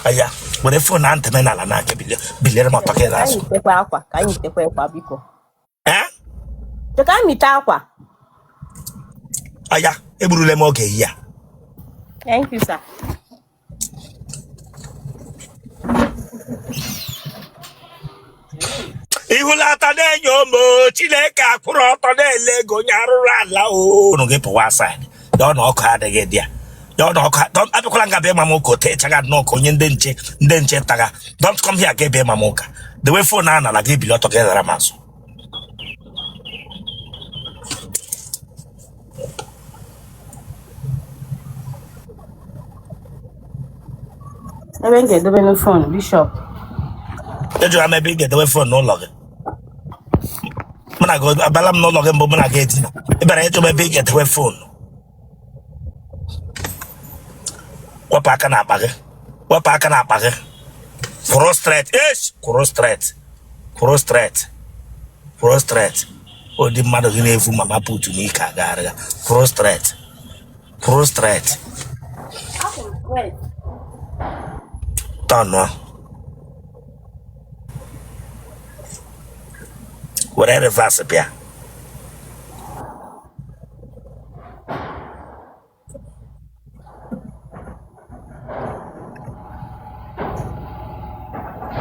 Aya, were phone na ntị m n'ala na-aga biliere m ọtọ gị Ka n'azụ. anyị tekwa akwa, ka anyị tekwa akwa biko. Ee? Chọ ka anyị mite akwa. Aya, egburule m oge ya. Thank you, sir. Ihulata na-enyo m o, Chineke akwụrụ ọtọ na-ele ego onye arụrụ ala o. Unu gị pụwa aside. Ya ọ na ọkụ adịghị dị ya. Ya ọ na ọkụ abịakwala nga bịa ịma m ụka ote ịchaga nnọọ ka onye ndị nche taga. Don't come here ga bịa ịma m ụka. Dewe phone a n'ala gị bili ọtọ gị zara m azụ. Ebe m ga-edobe na phone, Bishop. Ejụra m ebe ị ga-edobe phone n'ụlọ gị. Mụ na gị abịala m n'ụlọ gị mbụ mụ na gị edina. Ị bịara ịjụ m ebe ị ga-edobe phone. Wepụ aka n'akpa gị. Wepụ aka n'akpa gị. Kwụrụ straight. Yes, kwụrụ straight. Kwụrụ straight. Kwụrụ straight. Ụdị mmadụ gị na-efu mama put n'ike agagharị ya. Kwụrụ straight. Kwụrụ straight. Tọnụọ. Were reverse bịa.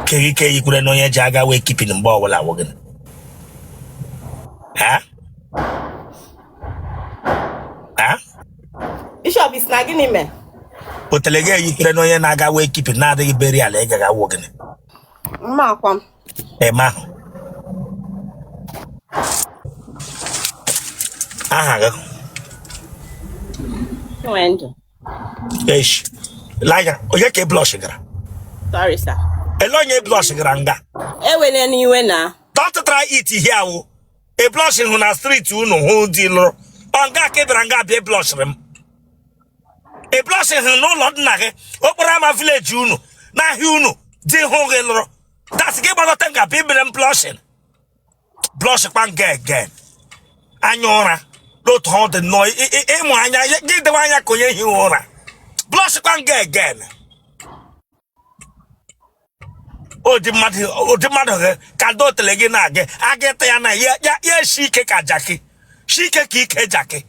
Keghị ike yikwure na onye ji aga wake keeping mgbe ọbụla wụ gịnị? Ha? Ha? Bishop ị sị na gịnị mee? Otele gị eyikwere na onye na-aga wake keeping na-adịghị burial ị gaga wụ gịnị? Mma akwa m. Eme ahụ. Aha gị? Chinwendu. Esh. Laya, onye ka ị blush gara? Sorry, sir. Ele onye blush gara nga? Ewela n'iwe na. Don't try it here o. Ị blush hụ na street unu hụ di lụrụ. Ọ nga ka ị bịara nga bịa blushịrị m. Ị blush hụ n'ụlọ nna gị, okporo ama village unu, n'ahịa unu, di hụ gị lụrụ. That's gị gbagọta nga bịa mere m blushing. Blush kwa nga again. Anya ụra n'otu ọ dị nnọọ ịmụ anya gị dewe anya ka onye hiwe ụra. Blush kwa nga again. Ụdị mmadụ gị ka ndị otele gị na-aga aga ịta ya na ya ya ya esi ike ka jaki si ike ka ike jaki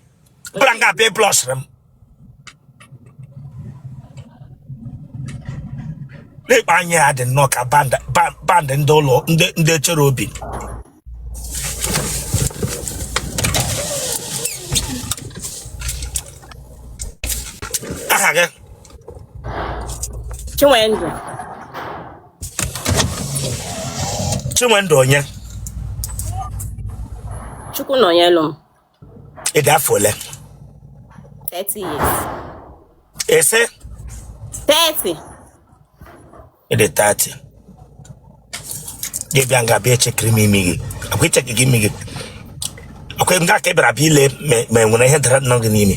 bụra nga bịa blushịrị m n'ikpe anya ya dị nnọọ ka band ndị ụlọ ndị cherubim. Aha gị? Chinwendu. Chinwendu onye? Chukwu nọnyelụ m. Ị dị afọ ole? 30 years. Ị sị? 30. Ị dị 30. Gị bịa nga bịa echekiri m imi gị. Akwa icheki gị imi gị. Akwa nga ka ị bịara bịa ile ma e nwere ihe dara nọ gị n'imi.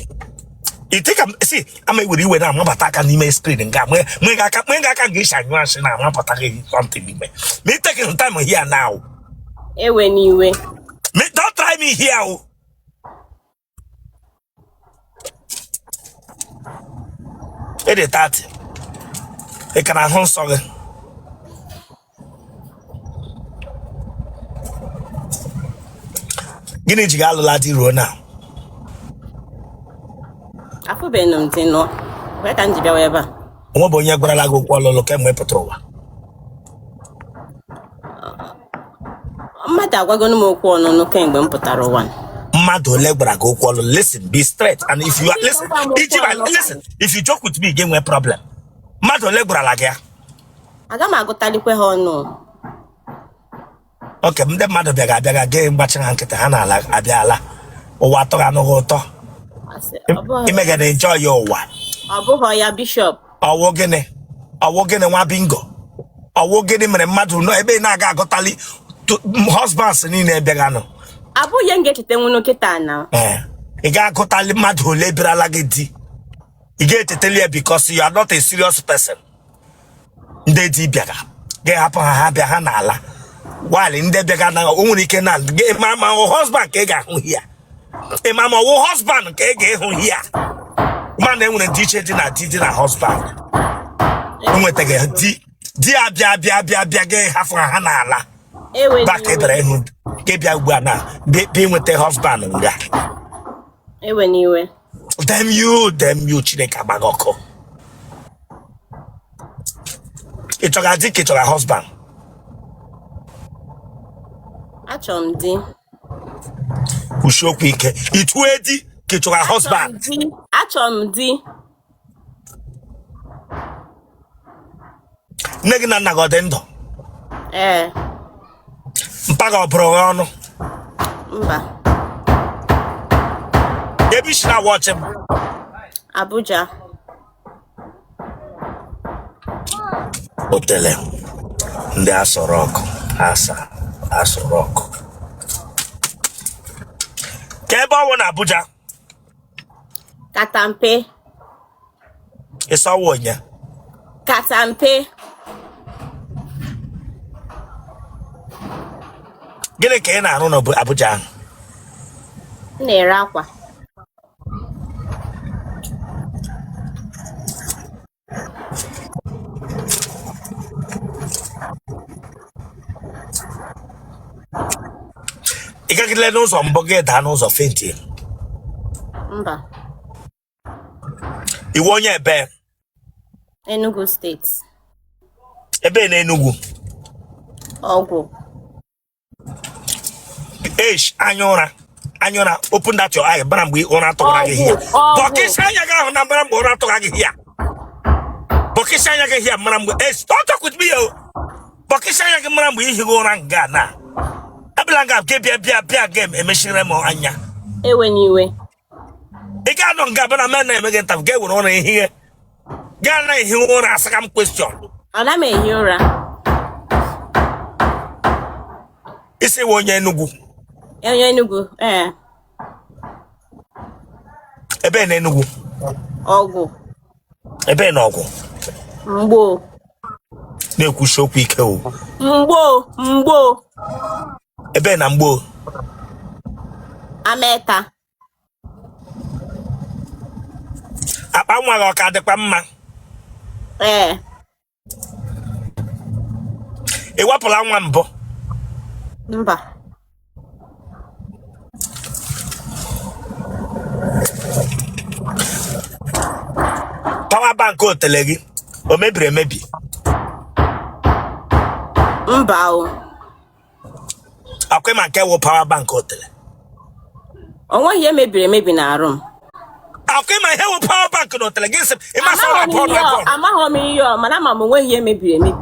Ite ka si ama ewere iwe na-amabata aka n'ime screen nga mụ ga aka mụ ga aka nga isi anyụ asị na-amapụta gị something n'ime. Ma ị taking time here now. Ewena iwe. Me, don't try me here o. Ị dị 30. Ị ka na-ahụ nsọ gị. Gịnị ji gị alụla di ruo na? Afụbeghị m di nọ. Wee ka m ji bịawa ebe a. O nwebe onye gwarala gị okwu ọlụlụ kemgbe ị pụtara ụwa? Mmadụ agwagonu m okwu ọnụnụ kemgbe m pụtara ụwa. Mmadụ ole gwara gị okwu ọlụlụ? Listen, be straight and if you are listen, iji ma listen, if you joke with me, ị ga-enwe problem. Mmadụ ole gwarala gị ya? Aga m agụtalikwe ha ọnụ. Okay, ndị mmadụ bịaga abịaga gị gbachi ha nkịtị ha na-ala abịa ala ụwa atọghị anụghị ụtọ. Imega na enjoy ya ụwa. Ọ bụghị ya, Bishop. Ọwụ gịnị? Ọwụ gịnị nwa bingo? Ọwụ gịnị mere mmadụ nọ ebe ị na-aga agụtali husbands niile bịaganụ? Abụghị m ga-echeta nwunu kịta na. Ee, ị ga-agụtali mmadụ ole bịarala gị di. Ị ga-echetali ya because you are not a serious person. Ndị di bịara gị hapụ ha ha bịa ha n'ala while ndị bịaga na o nwere ike na ma ma ọ husband ka ị ga-ahụ ya ị ma ma ọ wụ husband ka ị ga-ịhụ ya ma na enwere dị iche dị na di dị na husband. Enwetaghị di, di abịa bịa bịa bịa gị hafụ ha n'ala. Ewe Back n'iwe. bịara ịhụ ka ị bịa ugbu a na bịa inweta husband nga. Ewe n'iwe. Damn you, damn you, Chineke agba gị ọkụ. Ị chọga di ka ị chọga husband? Achọrọ m di. Kwusie okwu ike. Ị tụọ di ka ị chọga Achọrọ m husband? di. Achọrọ m di. Nne gị na nna gị ọ dị ndụ? Ee. Mpa gị ọ bụrụ gị ọnụ? Mba. Ebe i si na-watch m? Abuja. Otele ndị Aso Rock asa Aso Rock ka ebe ọ wụ na Abuja? Katampe. Ị sị ọ wụ onye? Katampe. Gịnị ka ị na-arụ na Abuja ahụ? M na-ere akwa. Ị gagidele n'ụzọ mbụ gị daa n'ụzọ faintie? Mba. Ị wụ onye ebe? Enugu steeti. Ebe na Enugu? Ọgwụ. Eish, anya ụra, anya ụra, open that your eye, bara mgbe ụra tụwara gị hia. Bọkịsị anya gị ahụ na mara mgbe ụra tụwara gị hia. Bọkịsị anya gị hia mara mgbe. Eish, don't talk with me o. Bọkịsị anya gị mara mgbe i highị ụra nga na. Abịala nga nke bịa bịa bịa ga emechiri m anya. Ewe n'iwe. Ị ga-anọ nga bịa na men na-eme gị nta ga-ewere ụra ehihie. Gaa na ehi ụra asaka m question. Ọ na m ehi ụra. Ị sị ị wụ onye Enugu? Onye Enugu, ee. Ebe na Enugu? Ọgwụ. Ebe na Ọgwụ? Mgbo. Na-ekwusi okwu ike o. Mgbo, Mgbo. Ebe na Mgbo? Ameta. Akpa nwa gị ọ ka dịkwa mma? Ee. Ị wapụla nwa mbụ? Mba. Power bank otele gị o mebiri emebi? Mba o. Akwa ma nke wụ power bank otele? O nweghị ihe mebiri emebi n'arụ m. Akwa ma ihe wụ power bank na otele gị sị ịmasị ọ na bọọlụ bọọlụ. Amaghị m ihe ọ mana ama m onweghị ihe mebiri emebi.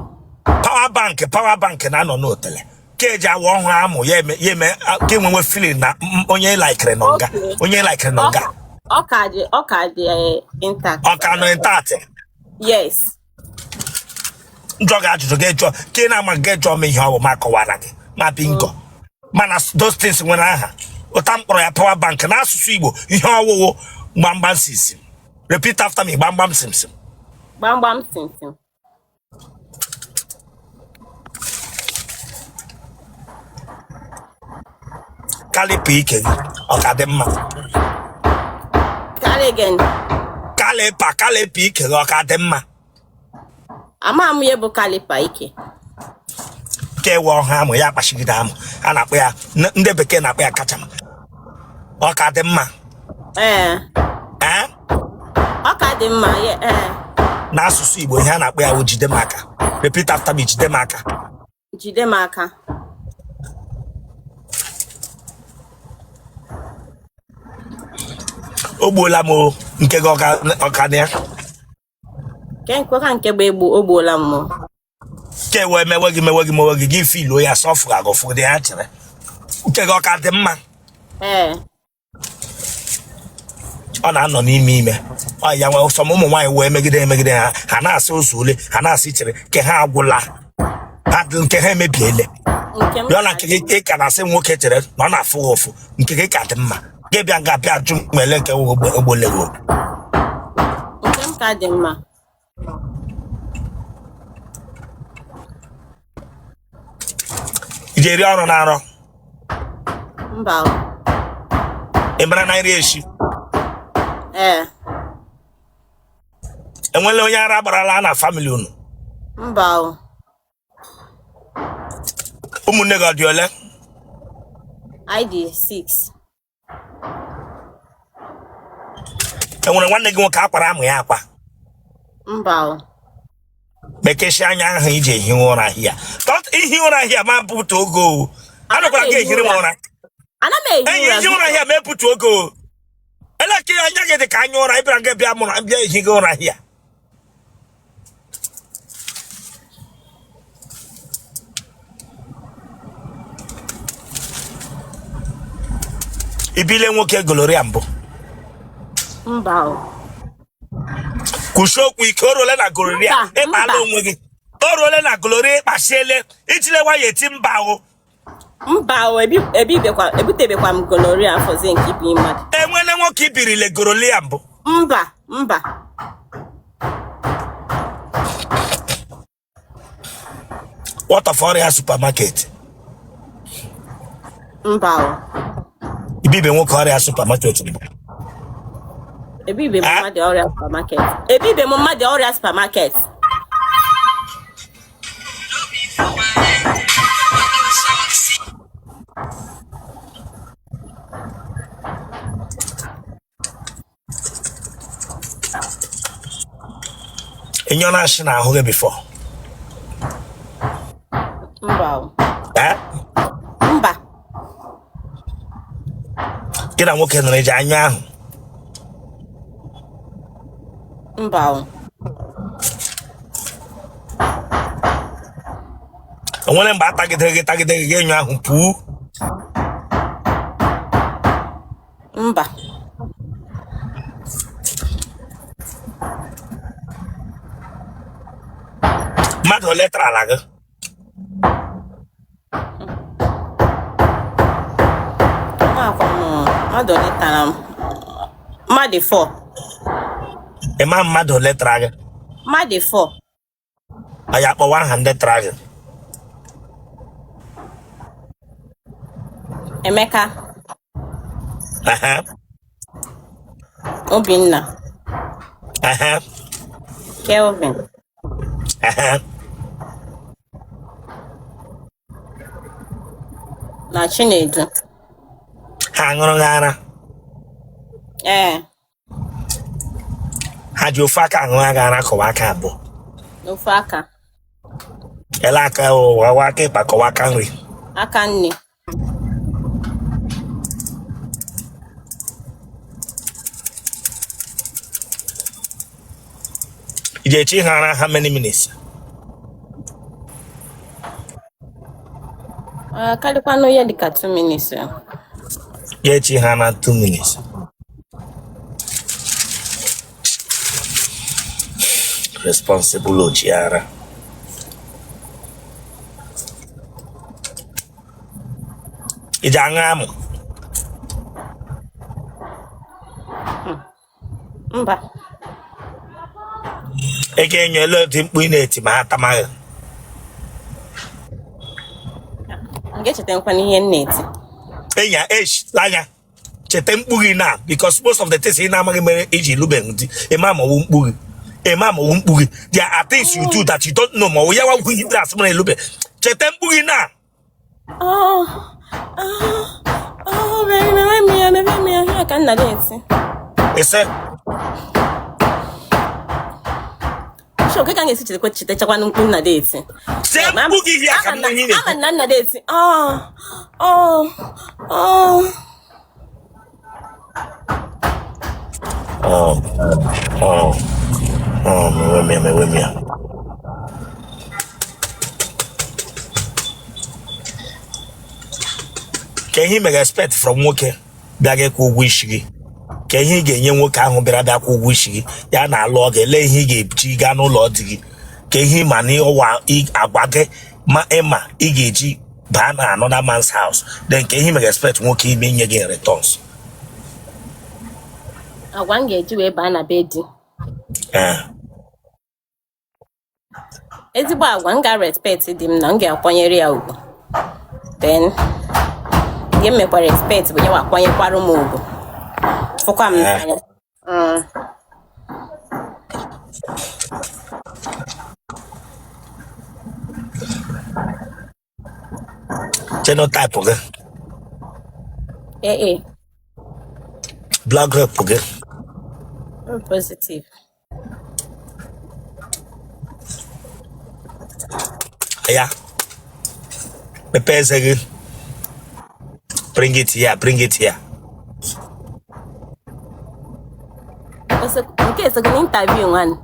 Power bank, power bank na-anọ n'otele ka eji awa ọhụrụ amụ ya eme ya eme ka enwenwe feeling na onye laikiri nọ nga, onye laikiri nọ nga. Ọ ka dị, ọ ka dị intact. Ọ ka nọ intact? Yes. M jụọ gị ajụjụ gị jụọ ka ị na-ama gị jụọ m ihe ọ bụ ma kọwara gị ma bingo. Mana those things nwere aha ụta mkpọrọ ya power bank n'asụsụ Igbo ihe ọ wụ wụ gbamgbam simsim. Repeat after me, gbamgbam simsim. Gbamgbam simsim. Caliper ike gị ọ ka dị mma? Carry again. Caliper, caliper ike gị ọ ka dị mma? Ama m ihe bụ caliper ike. Ka ewe ọhụ amụ ya akpachigide amụ a na-akpọ ya ndị bekee na-akpọ ya kacham ọ ka dị mma? Ee. Ee? Ọ ka dị mma, ee. N'asụsụ Igbo ihe a na-akpọ ya wụ jide m aka. Repeat after me, jide m aka. Jide m aka. O gbuola m o, nke gị ọ ka na ya? Nke nkweka nke bụ egbu o gbuola m o. Nke wee mewe gị mewe gị mewe gị gị filuo ya sọfụ agụ fụ dị ya chere nke gị ọ ka dị mma? Ee. Ọ na-anọ n'ime ime ọ ya nwe some ụmụ nwaanyị wee megide emegide ha, ha na-asị ụzọ ule, ha na-asị chere nke ha agwụla ha, nke ha emebiele. Nke m Bịa na nke gị ị ka na-asị nwoke chere na ọ na-afụ gị ụfụ, nke gị ka dị mma, gị bịa nga bịa jụ m ele nke ogbole gị. Nke m ka dị mma. I ji eri ọrụ na arọ? Mba. Ị mara na nri eshi? Ee. Enwela onye ara gbarala na family unu? Mba o. Ụmụnne gị ọ dị ole? Anyị dị 6. Enwere nwanne gị nwoke akwara amụ ya akwa? Mba o. Mekeshie anya ahụ iji ehi ụra hia. Don't ihi ụra hia ma pụta ogo o. Ana m Anụkwara gị ehi ehiri m ụra. ụra. Ana m ehi Enyi ụra ehi ụra biko. hia ma epụta ogo o. Ele ka anya gị dị ka anya ụra ịbịara gị bịa mụrụ bịa ehi gị ụra hia. Ibile nwoke gonorrhea mbụ? Mba o. Kwusie okwu ike. O ruole na gonorrhea Mba, ịkpala mba. onwe gị. O ruole na gonorrhea ịkpasiele ijile nwayọ eti mba o. Mba o, ebibekwa ebutebekwa m gonorrhea afọzie nke ibi mmadụ. Enwele nwoke ibirile gonorrhea mbụ? Mba, mba. What of ọrịa supermarket? Mba o. Ibibe nwoke ọrịa supermarket mbụ? Ebibe m Ah? mmadụ ọrịa supermarket. Ebibe m mmadụ ọrịa supermarket. Ị nyụọna nshị n'ahụ gị before? Mba o. Eh? Mba. Gị na nwoke nọrọ eji anya ahụ? Mba o. O nwere mgbe a tagidere gị tagidere gị enyo ahụ pụọ? Mba. Mmadụ ole tarala gị? Amakwa m mmadụ ole tara m. Mmadụ 4. Ị ma mmadụ ole tara gị? Mmadụ 4. Anyị akpọwa aha ndị tara gị. Emeka. Ehe. Obinna. Ehe. Kelvin. Ehe. Na Chinedu. Ha aṅụrụ gị ara? Ee. Ha ji ofu aka aṅụ gị ara kọwa aka abụọ? N'ofu aka. Ele aka ụwa aka ịkpa kọwa aka nri? Aka nni. I ji echi ha ara how many minutes? Ah, karịkwanụ ihe dịka 2 minutes. Ya echi ha na 2 minutes. Responsible ochi ara. I ji aṅụ amụ? Mba. Ị ga-enyo ele otu mkpu ị na-eti ma ha tamaghị? M ga-echetakwana ihe m na-eti. Enya esh anya cheta mkpu gị na because most of the things ị na-amaghị mere iji lụbeghị di ịma ma ọwụ mkpu gị ịma ma ọwụ mkpu gị. There are things you do that you don't know ma ọwụ ya wagwu ihe asị mere elube. Cheta mkpu gị na Oh, oh, oh, baby, mewe m ya, mewe m ya, ya ka nna na-eti. Ise? Sure, ka m ga-esi chetakwa chetachakwanụ mkpu nna na-eti. Tie mkpu gị ihe ka m nụ ihe ị Ama na-ekwu. na nna na-eti. Oh, oh, oh. Oh, oh, oh, mewe m ya, mewe m ya. Ka ihe ị mega expect from nwoke bịa gị kwụ ụgwọ isi gị, ka ihe ị ga-enye nwoke ahụ bịara bịa kwụ ụgwọ isi gị ya na-alụ ọ ga-ele ihe ị ga-eji gaa n'ụlọ di gị, ka ihe ị ma na ọwa agwa gị ma ịma ị ga-eji baa na another man's house, then ka ihe ị mega expect nwoke ime nye gị in returns. Agwa m ga-eji wee baa na be di. Ee. Ezigbo agwa m ga-respect di m na m ga-akwanyere ya ugwu. Then ihe m mekwara expect bụ ya wa akwanyekwara m ugwu. Fụkwa m n'anya. Genotype gị? AA. Blood group gị? O positive. Ya mepee eze gị. Bring it here, bring it here. Nke esego na interview nwanne.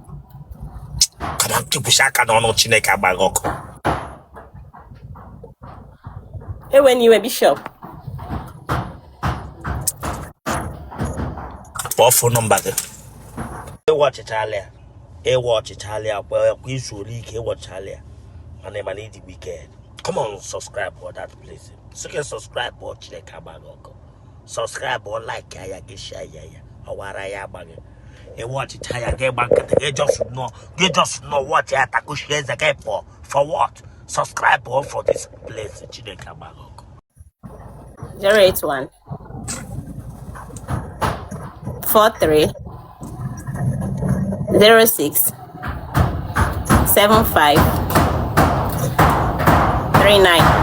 Kama tụpụsị aka n'ọnụ, Chineke agbaghị ọkụ. Ewena iwe, Bishop. Kpọọ phone number gị. Ịwatchichala ya, ịwatchichala ya kwa kwa izu ole ike ịwatchichala ya, mana ị mana ịdị wicked. Come on, subscribe for that place. Sị subscribe ọ, Chineke agbaghị ọkụ. Subscribe ọ, like ya, gị share ya, ya ọwara ya agbaghị. Ịwatchicha ya, gị gba nkịtị, gị just nọ, gị just nọ watch ya, takushie eze gị pụọ. For what? Subscribe ọ for this place. Chineke agbaghị ọkụ. 081 43 06 75 39.